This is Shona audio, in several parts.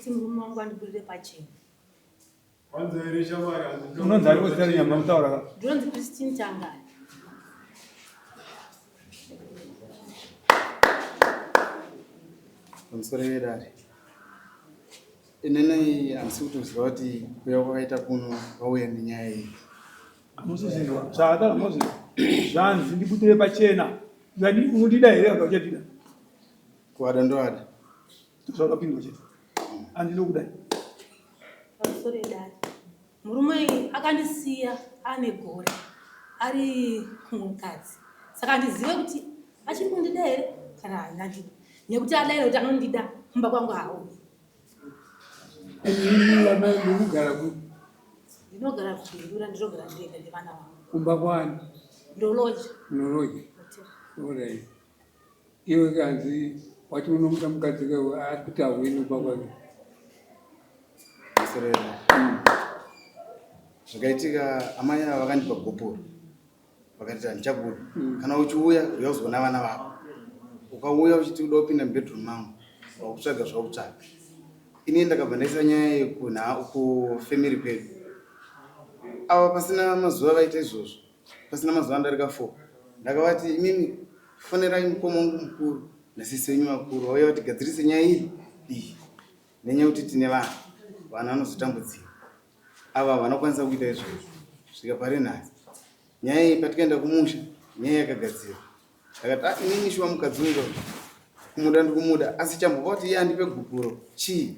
kuti murume wangu andiburire pachena. Unonzi ari kuzita renyama mutaura ka? Ndinonzi Christine Tangani. Pamusoro vedare. Inini handisi kutoziva kuti kuuya kwakaita kuno vauya nenyaya iyi. Hamusizinzwa zvaakataura mozvinzwa. Zvanzi ndibudire pachena. Zvanzi unondida here kana uchandida? Kuada ndoada. Zvakapindwa chete. Andinokudai. Pamusoro edare. Murume uyu akandisiya ane gore ari kumukadzi. Saka handizive kuti achiri kundida here kana haana ndida. Nekuti adaira kuti anondida kumba kwangu haauyi. Imimi amai munogara kupi? Ndinogara kuBindura, ndinogara ndega nevana vangu. Kumba kwani? Ndoloja. Unoloja? Alright. Iwe kanzi wati unomuda mukadzi ke ari kuti hauini kumba kwake. Maserera. Zvakaitika amai ava vakandipa gupuro. Vakati handichabuda. Kana uchiuya uya uzoona vana vako. Ukauya uchiti uda kupinda mubedroom mangu wakutsvaga zvakutsvaga. Ini ndakabva ndaisa nyaya iyi kuna kufamily kwedu. Ava pasina mazuva vaita izvozvo. Pasina mazuva andarika 4 ndakavati imimi fonerai mukoma wangu mukuru nasisi venyu vakuru vauya vatigadzirise nyaya iyi iyi nenyaya yekuti tine vana vana vanozotambudzika ava havana kukwanisa kuita izvozvo svika pari nhasi nyaya iyi patikaenda kumusha nyaya yakagadzirwa ndakati ah, inini shuwa mukadzi uyu kumuda ndikumuda asi chambopa kuti iye andipe gupuro chii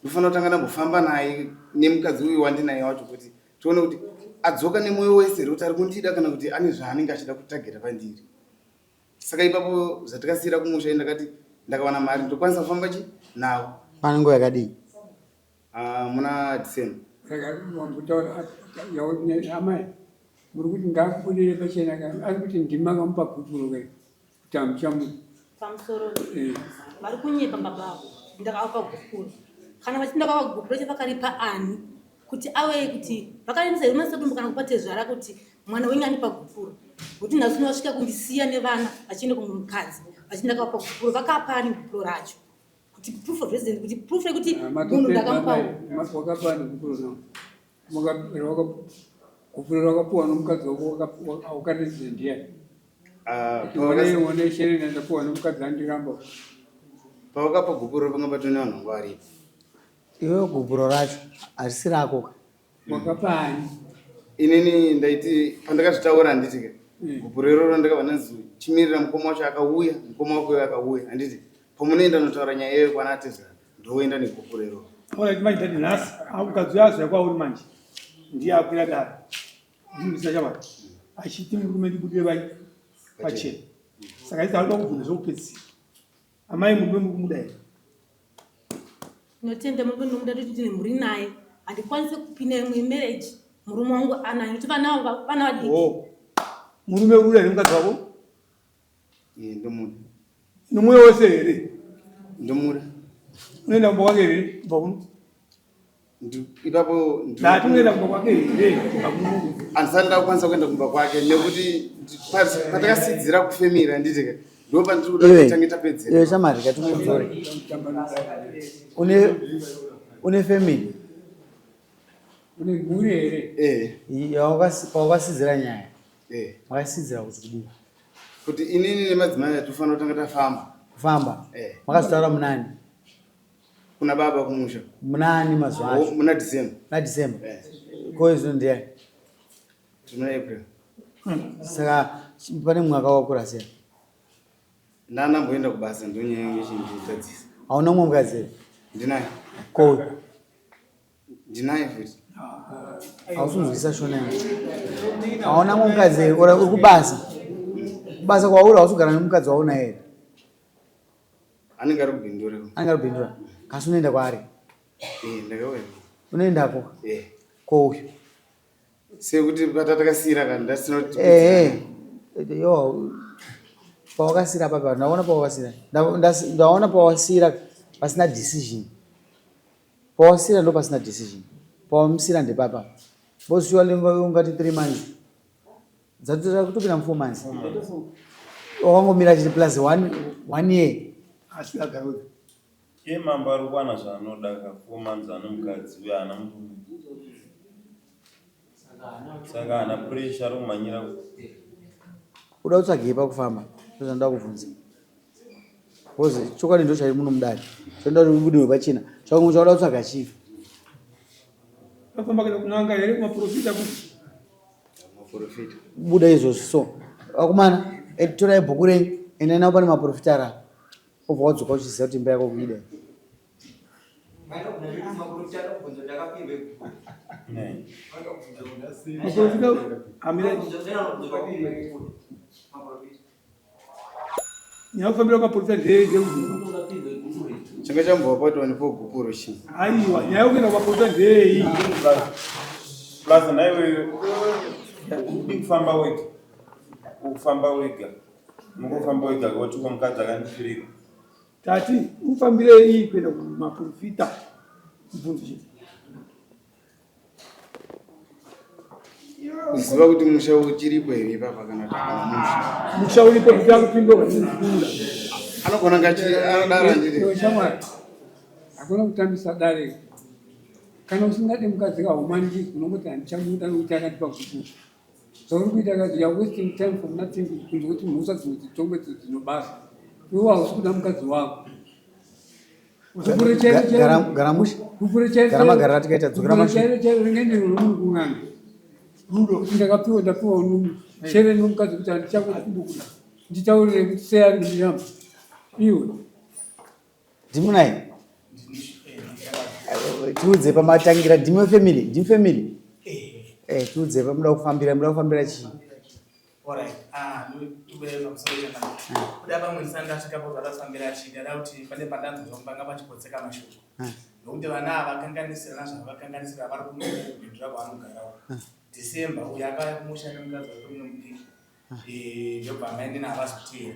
ndofanira kutanga ndambofamba naye nemukadzi uyu wandinaye wacho kuti tione kuti adzoka nemwoyo wese here kuti ari kundida kana kuti ane zvaanenge achida kutageta pandiri saka ipapo zvatikasiyira kumusha ndakati ndakawana mari ndokwanisa kufamba chi nawo pane nguva yakadii Ah, muna December. Saka wambotaura amai muri kuti ngaakubudire pachena ka ari kuti ndimi makamupa gupuro kai kuti hamuchamuti. Pamusoro Eh. vari kunyepa baba avo ndakavapa gupuro kana vachiti ndakavapa gupuro che vakaripa ani kuti ave kuti vakaendesa here masadumbu kana kupa tezvara kuti mwana wenyu andipa gupuro nokuti nhasi uno vasvika kundisiya nevana vachienda kumwe mukadzi vachiti ndakavapa gupuro vakapa ani gupuro racho kuti proof of residence kuti proof yekuti Ah, munhu ndakamupa wakapa gupuro gupuro rakapuwa nomukadzi wako wakaresident ndiani Ah, one shereni ndapuwa nomukadzi andiramba pawakapa gupuro panga patone vanhu vanga varipo iwewe gupuro racho harisi rako ka wakapani inini ndaiti pandakazvitaura handiti ka Mm. gupuro iroro ndakabva ndanzi chimirira mukoma wacho akauya mukoma wako akauya handiti pamunoenda notaura nyaya iyoyo kwana atezvara ndoenda negupuro iroro Alright, manje tati nhasi mukadzi uyo azoya kwauri manje ndiye akwira dare ndinzwisisa chavati achiti murume ndibudire vai pachena saka isi akuda kubvunza zvekupedzisira amai murume muri kumuda here Ndinotenda murume ndinomuda ndoti ndine mhuri naye handikwanise kupinda imwe marriage murume wangu anaye nokuti vana vana vadiki Oh. Murume uri kuda here mukadzi wako? Eh, ndomuda. Nomwoyo wese here? Ndomuda. Unoenda kumba kwake here kubva kuno? Ipapo ndati unoenda kumba kwake here kubva kuno? Handisati ndakukwanisa kuenda kumba kwake nekuti patakasidzira kufemira handiti ka ndo pandiri kuda kuti tange tapedzera. Iwe shamari katikudzore. Une une family? Une mhuri here? Eh. Pawakasidzira nyaya. Eh. Makasidzira kuti kudii? Kuti inini nemadzimai atofanira kutanga tafamba. Kufamba? Eh. Makazotaura munani? Kuna baba kumusha. Munani mazuva acho? Oh, muna December. Muna December. Eh. Ko izvo ndiani? Muna April. Saka pane mwaka wakura sei? Ndandamboenda kubasa ndonyaya yangu yechinditadzisa. Hauna mumwe mukadzi here? Ndinaye. Ko uyu? Ndinaye futi. Hausi kunzwisisa shona yangu. Hauna mumwe mukadzi here? Uri kubasa? Kubasa kwauri hausi kugara nemukadzi waunaye here? Anenge ari kubhindura. Anenge ari kubhindura. Kasi unoenda kwaari? Eh, ndakauya. Unoendako? Eh. Ko uyu? Sekuti patatakasiyira kana ndasina kuti Eh, eh. Yo pawakasiyira papa ndaona pawakasiyira. Ndaona pawasiyira pasina decision. Pawasiyira ndo pasina decision. Pawamusiyira ndepapa. Because surely ungati 3 months. Dzatira kutopinda mu 4 months. Wakangomira chete plus one year. Asi agara wega. Iye mambo ari kuwana zvaanoda ka 4 months ane mukadzi uyo haana murume. Saka haana pressure ari kumhanyira. Uda kutsvagei pakufamba? Ndozvanoda kubvunza. Because chokwadi ndo chairi muno mudare. Chinoda kuti ubudiwe pachena. Chaungu chauda kutsvaga chii? Afamba kuenda kun'anga here kumaprofita kuti Maprofita. Buda izvozvi so. Vakomana, eh, torai bhuku renyu endai navo pane maprofita ara. Obva wadzoka uchiziva kuti imba yako kuida. Maprofita amira nyaya kufambira kumaprofita ndeye Changa chambova pati wanipo gupuro chii? Aiwa, nyaya yekuenda kumaprofita ndeyei? Plus nhaiwe udi kufamba wega. Ukufamba wega. Mukufamba wega kuti ko mukadzi akandifirika. Tati ufambirei kuenda kumaprofita? Mubvunzo chete. Kuziva kuti musha uchiripo here ipapa kana kuti hapana musha. Musha uripo kuti akupindwa vachizikura. Anogona kunge anodaro handiti. Iwe shamwari, hakuna kutambisa dare. Kana usingade mukadzi kahumanikidzi unongoti handichamuda nokuti akandipa gupuro. Zvauri kuita ka you are wasting time for nothing kunze kuti mhosva dzimwe dzitongwe dzinobasa. Iwe hausi kuda mukadzi wako. Gupuro chairo chairo. Gara gara mushe. Gupuro chairo Gara magariro atikaita dzokera Gupuro mashure. chairo chairo ringaende nomunhu kun'anga. Rudo kuti ndakapiwa ndapiwa unomu. Chere nomukadzi kuti handichakuda. Nditaurire kuti sei ari kundiramba. Iwe. Ndimunai. Tiudze pamatangira ndimi family, ndimi family. Eh, tiudze pamuda kufambira, muda kufambira chii? Alright, ah, ndikubereka pamusoro chakanaka. Kuda pamwe ndisati ndasvika pazvatafambira chii, ndada kuti pane pandanzwa panga pachipotseka mashoko. Nokuti vana ava vakanganisirana zvavakakanganisira vari kunobhindura kwavanogarawo. December uyo akauya kumusha nemukadzi wake mumwe mudiki. Eh, ndobva amainini havazoteera.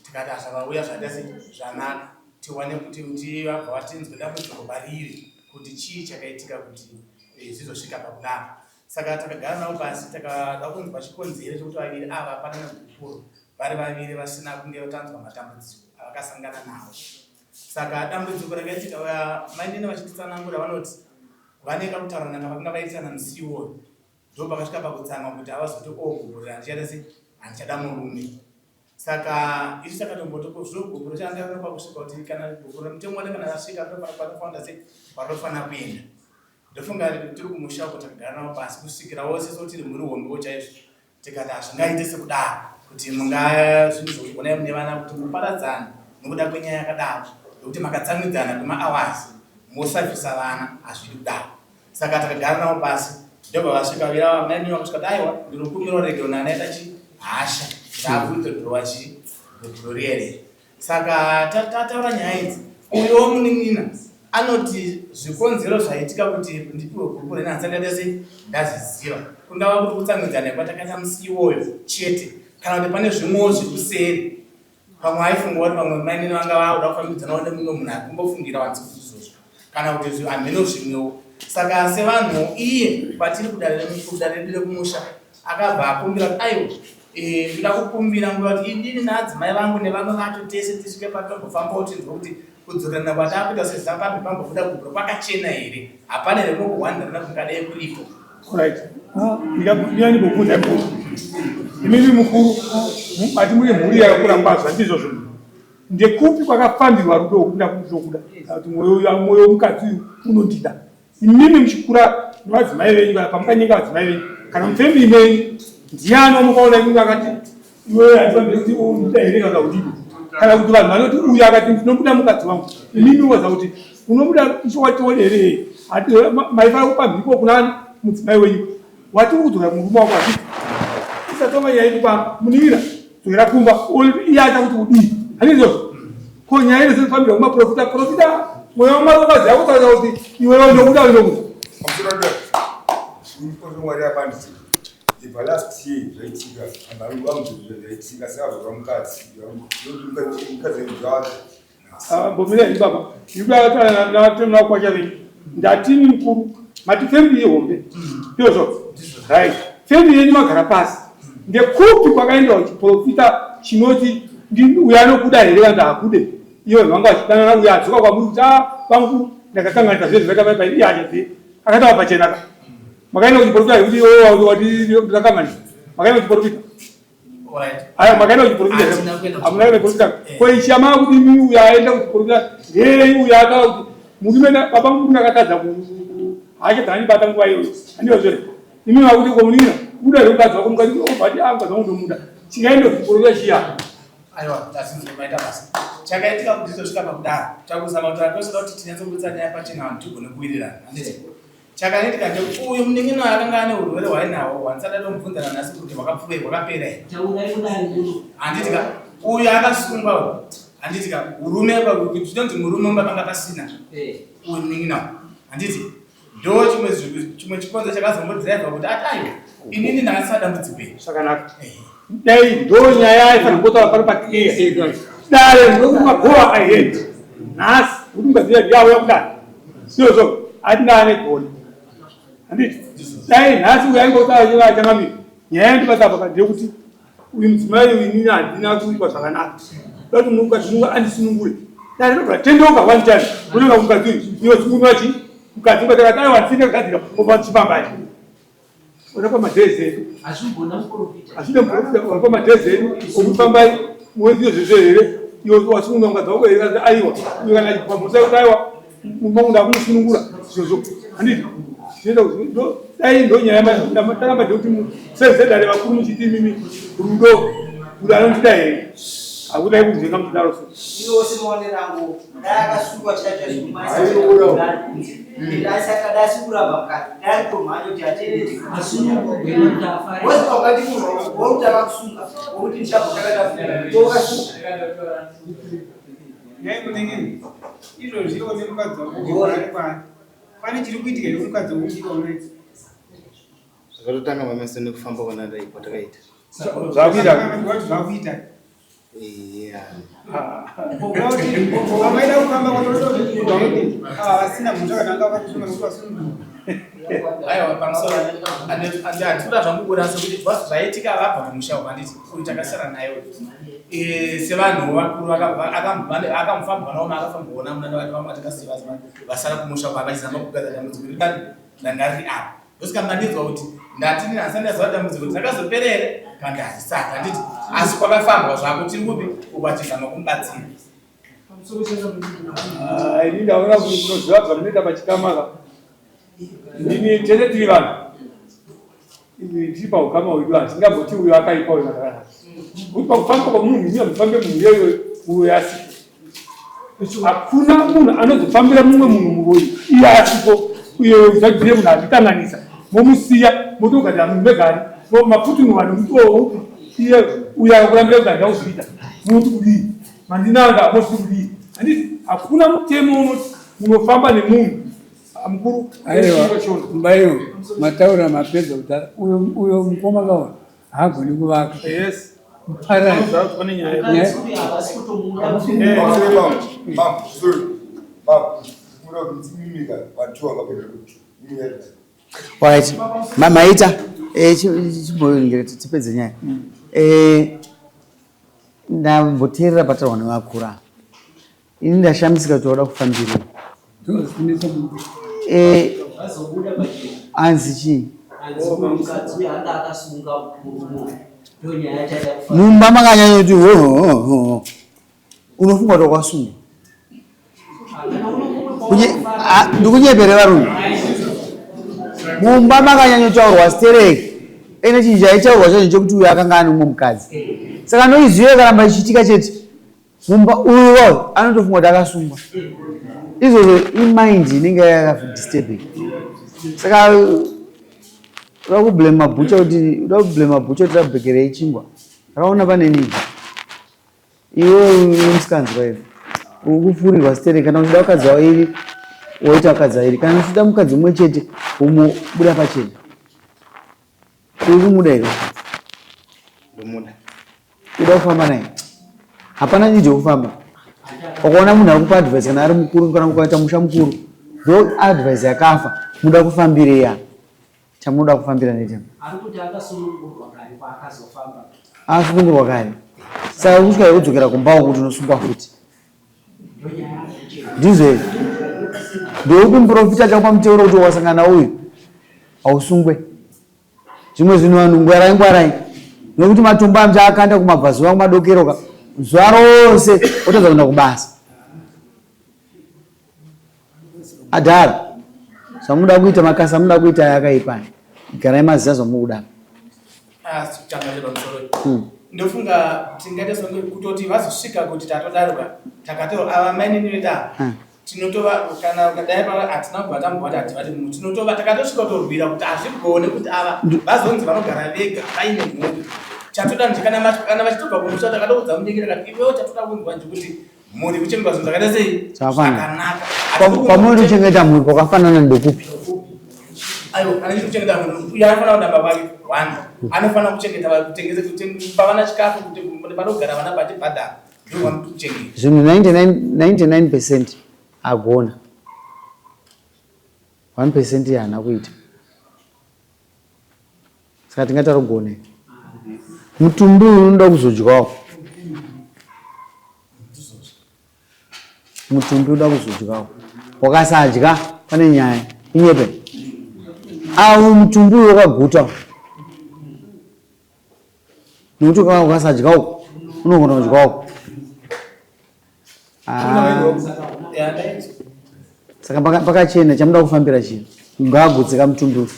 Tikati asavauya zvaita sei zvanaka. Tiwane kuti kuti vabva vatinzwe dambudziko pariri kuti chii chakaitika kuti eh, zvizosvika pakudaro. Saka takagara navo pasi takada kunzwa chikonzero chekuti vaviri ava hapana negupuro vari vaviri vasina kunge vatanzwa matambudziko avakasangana nawo. Saka dambudziko rakaitika mainini vachititsanangura vanoti vane kakutaurirana kavakanga vaitisana musi iwoyo ndopakasvika pakutsamwa kuti havazoti o oh, gupuro handichada sei handichada murume. Saka isu takatomboti ko zvino gupuro changa rinopa kusvika kuti kana gupuro mutemo wati kana rasvika rinofanira sei kwatofanira kuenda. Ndofunga tiri kumusha uko takagara navo pasi kusvikira wose so tiri mhuri hombewo chaizvo tikati hazvingaite sekudaro kuti munga zvinhu zvokuti onai mune vana kuti muparadzane nokuda kwenyaya yakadaro yokuti makatsamwidzana kwemahours mosavhisa vana hazvidi kudaro saka takagara navo pasi ndobva vasvika vira mainini vakusvika kuti aiwa ndinokumbira uregero nana ita chi hasha ndakuitodhirowa chi gupuro riye Saka tataura nyaya idzi, uyowo munin'ina anoti zvikonzero zvaitika kuti ndipiwe gupu renhanzi ndaita sei ndazviziva. Kungava kuti kutsamwidzana kwatakaita musi iwoyo chete kana kuti pane zvimwewo zviri kuseri. Pamwe aifungawo kuti pamwe mainini vanga vakuda kufambidzanawo nemumwe munhu ari kumbofungira wanzi kuti izvozvo kana kuti hamheno zvimwewo. Saka sevanhu iye kwatiri kudare redu rekumusha akabva akumbira kuti aiwa eh, ndoda kukumbira nguva kuti inini naadzimai vangu nevamwe vacho tese tisvike patombofambawo tinzwe kuti kudzokerana kwatakuita sezimbabwe pambobuda gupuro kwakachena here hapana here mokuhwandirana kungadai kuripo. Right. Ndikandibvunza mukuru. Imimi mukuru mati mune mhuri yakakura kwazvo handizvo zvinhu. Ndekupi kwakafambirwa rudo rwokuda kuda kuti mwoyo womukadzi uyu unondida. Imimi muchikura nevadzimai venyu kana pamukanyenga vadzimai venyu kana mufamily menyu ndiani wamukaona imimi akati iwewe handifambire kuti unoda here kana udini kana kuti vanhu vanoti uyu akati ndinomuda mukadzi wangu imimi waza kuti unomuda ichokwadi tione here maifanira kupa mhiko kuna mudzimai wenyu wati uri kudzokera kumurume wako achiti isatonga nyaya yedu pano munin'ina dzokera kumba iye acha kuti udii handizvozvo ko nyaya inozofambira kumaprofita profita mweya wamwari wakaziva kutaura kuti iwewe ndokuda ndokuda Mwari apanditi ibva last year zvaitika vanhu vangu zvaitika saka mukadzi mukadzi Mbomira henyu baba. Ndikuda kwacha venyu. Ndatini mukuru. Mati family ihombe. Ndizvo. Right. Family yenyu magara pasi. Ndekupi kwakaendwa chiprofita chinoti uyo anokuda here kana hakude? Iye vanhu vanga vachidanana uyo adzoka kwamuri kuti ah bamukuru ndakakanganisa zvezvi zvakaita pai iye achazive akataura pachena ka. Makaenda kuchiporofita here kuti iwe wati ndakakanganisa. Makaenda kuchiporofita. Aya makaenda kuchiporofita here? Hamuna kuenda kuchiporofita. Ko ichi yamava kuti imi uyo aenda kuchiporofita ndeyei uyo akava kuti murume baba mukuru ndakatadza ku haachadzanibata nguva iyoyo. Handizvo here? Imi makuti ko munin'ina uda here mukadzi wako mukadzi obva ati ah mukadzi wangu ndomuda. Chingaende kuchiporofita chiya. Aiwa, tazinzwa maita basa. Chakaitika kuti tizosvika pakudaro. Takuzama kuti tose kuti tinyatsobudisa nyaya pachena vanhu tigone kuwirirana. Handiti? Chakaitika ndekuti uyu munin'ina akanga ane urwere hwainahwo hwandisati ndatomubvunza nanhasi kuti hwakapfuve hwakapera here. Taurai kudai kuno. Handiti ka? Uyu akasungwa uyu. Handiti ka? Urume chinonzi murume mumba panga pasina. Eh. Uyu munin'ina uyu. Handiti? Ndo chimwe chimwe chikonzo chakazombodhiraivha kuti ati aiwa inini ndakasina dambudziko iri. Zvakanaka. Dai ndo nyaya yaifanira kungotaura pano paclear. Dare ndokumagoa ahead. Nhasi kuti ungaziva yauya kudai. Siyozvo atina ane gona. Handiti? Dai nhasi uyo aingotaura chevachangamire. Nyaya yandibata apa ndeyekuti uyu mudzimai uyu inini handina kuitwa zvakanaka da kuti mukadzi mungu andisunungure dai ndobva tendeuka one time unonga mukadzi uyu iwe sungunura chi mukadzi ukati akati aiwa ndisinde kugadzira obva tichifambai urapa madhezi edu hazvida muprofita urapa madhezi edu okufambai muwezio zvezve here iwe wasunungura mukadzi wako here aiwa uyo kana achipambusa kuti aiwa mumba munhu akumusunungura izvozvo handiti zvinoita kuti dai ndo nyaya taramba tekuti sezedare vakuru muchiti imimi rudo rudo anondida here hakudai kunzvenga muchidaro so iwo semaonero angu dai akasungwa chaizvoaisakadasikuramba mukati dai aritomhanya kuti atiendeti wakati munhu wakuti akakusunga wokuti ndichabva tokasuka Nhai munengeni, izvozvi iwe nemukadzi wako ugere kwaari. Pane chiri kuitika here kumukadzi wako muchika unoita? Zvakatotanga mameso nekufamba kwanandai kwatakaita. Zvakuita. Wati zvakuita. Yeah. Vamaida kufamba kwatototi ava vasina mhosva kana anga vakakusunga nokuti vasunungurwa. Aiwa pamusoro handikuda zvangu kurasa kuti zvaitika vabva kumusha uko handiti uyu takasara naye uyu. Eh, sevanhu vakuru akamufambwa nawo maakafambwa nawo muna vati vamwe vatakasiya vasara kumusha uko vachizama kugadzira dambudziko riri pani ranga riri apa ndosaka mandinzwa kuti ndati ndinhasi ndaziva dambudziko kuti rakazopera here kana kuti harisati handiti asi kwakafambwa zvako tiri kupi uko achizama kumubatsira Ah, ini ndaona kuti munoziva zvamunoita pachikamaka ndini tese tiri vanhu tiri paukama hwedu hatingamboti uyo akaipa uyo akanaka kuti pakufamba kwemunhu imi hamufambe munhu iyoyo uyo asipo hakuna munhu anozofambira mumwe munhu muroyi iye asipo uye uzagire munhu azvikanganisa momusiya motogadzira munhu megari maputunurwa nemutoo upi iye uyo akakurambira kuti handina kuzviita munoti kudii mandinanga moti kudii handiti hakuna mutemo unoti munofamba nemunhu mukuru aiwa mbayo mataura mapedza kudhara uyo uyo mukoma kawa haagoni kuvaka yes Alright. Maita eh, chimboringere tipedze nyaya. Eh, ndamboteerera pataurwa nevakura. Ini ndashamisika kuti wada kufambirei. Eh, anzi chii? Mumba makanyanya kuti hohoho unofunga kuti wakasungwa. Ndikunyepere varume. Mumba makanyanyotaurwa stereki. Ene chinhu chaichaurwa chacho chekuti uyo akanga ane umwe mukadzi. Saka noiziyo ikaramba ichiitika chete. Mumba uyu wayo anotofunga kuti akasungwa. Izvozvo imind inenge yakadisturbing. Saka uda kublame mabhucha kuti uda kublame mabhucha kuti rabhekerei chingwa. Rakaona pane need. Iwe umusikanzwa iwe. Ukufurirwa stereki kana uchida vakadzi vairi woita vakadzi vairi kana uchida mukadzi mumwe chete womubuda pachena. Uri kumuda here? Ndomuda. Uda kufamba naye? Hapana need yekufamba. Ukaona munhu ari kupa advice kana ari mukuru kana ukaita musha mukuru, ndo advice yakafa. Muda kufambirei apa? Chamunoda kufambira ndechei? Ari kuti akasunungurwa kare kwaakazofamba. Asunungurwa kare. Saka kusvika yekudzokera kumba uku kuti unosungwa futi. Ndizvo here? Ndeupi muprofita achakupa muteuro kuti wasangana uyu hausungwe? Zvimwe zvinhu vanhu ngwarai ngwarai nokuti matombo amuchaakanda kumabvazuva kumadokero ka zuva rose otadza kuenda kubasa. Adhara zvamunoda kuita makasa amunoda kuita aya akaipa aya. Garai maziva zvamukuda. Ah, changa chepamusoro. Ndofunga tingaita songe kutoti vazosvika kuti tatodaroka takato ava mainini vedu ava tinotova kana ukadai pava hatina kubva tambova kuti hativati munhu tinotova takatosvika kutorwira kuti hazvigone kuti ava vazonzi vanogara vega vaine mhuri chatoda nje kana kana vachitobva kumusha takatoudza muningi takati iwewo chatoda kunzwa nje kuti mhuri kuchengetwa zvinhu zvakaita sei zvakanaka pamuri kuchengeta mhuri kwakafanana ndekupi ayo anenge kuchengeta mhuri uyo anofanira kuda baba vake one anofanira kuchengeta kutengesa kupa vana chikafu kuti panogara vana pachibhadhara Zvinhu 99 percent agona, 1 percent haana kuita. Saka tingati ari kugona here? Mutumbi uyu unoda kuzodyawo. Mutumbi unoda kuzodyawo. Wakasadya pane nyaya. Inyepe. Awu mutumbi uyu wakaguta. Nekuti ukasadya uko unogona kudya uko. Ah. Saka pakachena chamuda kufambira chii? Ngaagutse kamutumbi uyu.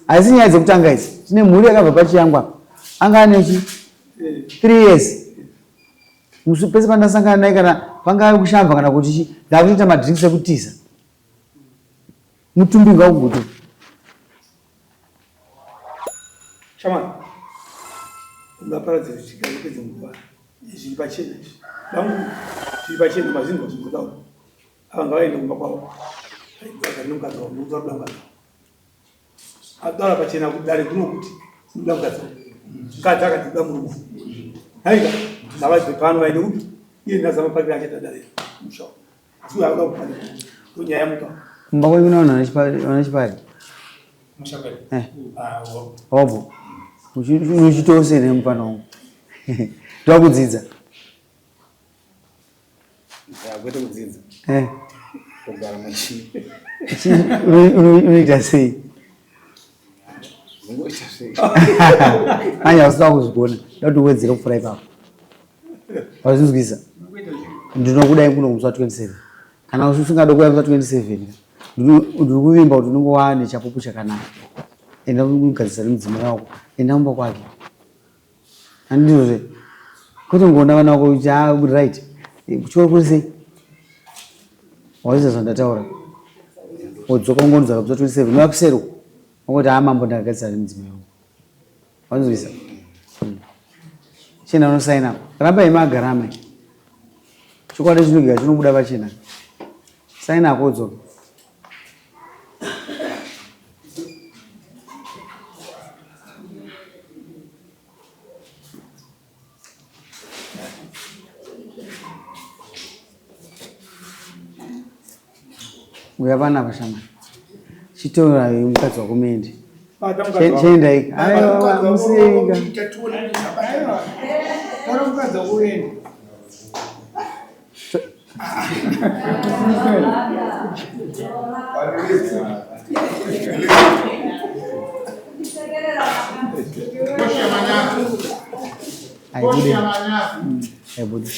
Haisi nyaya dzekutanga idzi. Tine mhuri yakabva pachiyangwa. Anga ane chi 3 years. Musi pese pandasangana naye kana pangave kushamba kana kuti chi ndakutoita madrinks ekutiza. Mutumbi ngaugute. Shamwari, ungaparadze zvichika upedze nguva. Zviri pachena izvi. Vangu zviri pachena mazvinzwa zvinotaura. Ava ngavaende kumba kwavo. Vagare nemukadzi wavo nekuti vari kuda mukadzi wavo. Ataura pachena kudare kuno kuti ndinoda mukadzi wangu. Mukadzi akati ndinoda murume. Haika ngavabve pano vaende kupi? Iye ndazama pakira achaita dare musha. Asi uyo akuda kuparira. Ndonyaya yamuka. Kumba kwenyu kune vanhu vane chipari? Musha kwedu. Eh. Ah, hobo. Unochitose nemupano wangu. Ndokudzidza. Kwete kudzidza. Eh. Kugara machii. Unoita sei? Ungoita sei? Manje hausina kuzvigona. Ndoda kuti uwedzere kupfuura ipapo. Wazvinzwisa? Ndinokudai kuno musi wa 27. Kana usingade kuuya musi wa 27, ndiri kuvimba kuti unenge waane chapupu chakanaka. Enda unogadzirisa nemudzimai wako. Enda kumba kwake. Handizvozve? Kwete kungoona vana vako kuti ah right. Kuchikoro kuri sei? Wazvinzwa zvandataura? Wodzoka ungonzwa musi wa 27. Unouya kuseri uko. Wongoti ah mambo ndakagadzirisa nemudzimai wangu. Wanzwisa? Chena unosaina. Ramba imi agara amai. Chokwadi chinogega chinobuda pachena. Saina ako udzoke. Uya panapa shamwari. Chitora mukadzi wako muende. Chiendai. Aiwa musiyei. Aibude. Aibude.